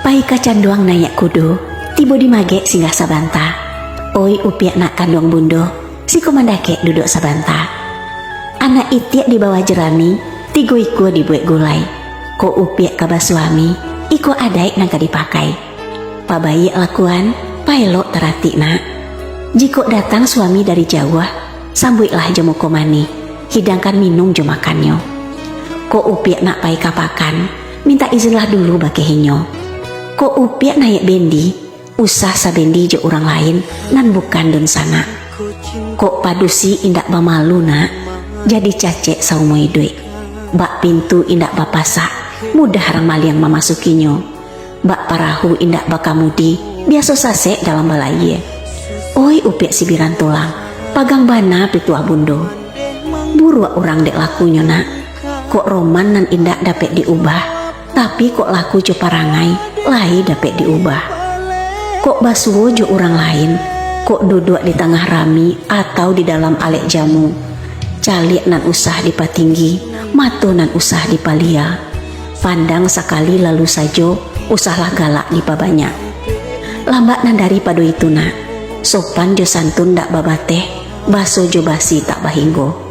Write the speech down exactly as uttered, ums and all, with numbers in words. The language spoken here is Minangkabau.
Pai ka canduang naiak kudo, tibo di magek singgah sabanta. Oi upiak nak kanduang bundo, siko mandakek duduak sabanta. Anak itiak di bawah jerami, tigo ikua dibuek gulai. Kok upiak ka basuami, iko adaik nan ka dipakai. Pabaiak lakuan, paelok taratik nak. Jikok datang suami dari jauah, sambuiklah jo muko manih, hidangkan minum jo makannyo. Kok upiak nak pai ka pakan, mintak izinlah dulu bakeh inyo. Kok upiak naiak bendi, usah sabendi jo urang lain nan bukan dunsanak. Kok padusi indak bamalu nak, jadi cacek saumo iduik. Bak pintu indak bapasak, mudah rang maliang mamasukinyo. Bak parahu indak bakamudi, biaso sasek dalam balayia. Oi upiak sibiran tulang, pagang bana pituah bundo. Buruak urang dek lakunyo nak. Kok roman nan indak dapek diubah, tapi kok laku jo parangai lai dapek diubah. Kok basuo jo urang lain, kok duduak di tangah rami atau di dalam alek jamu. Caliak nan usah dipatinggi, mato nan usah dipalia. Pandang sakali lalu sajo, usahlah galak dipabanyak. Lambak nan daripado itu nak, sopan jo santun dak babateh, baso jo basi tak bahinggo.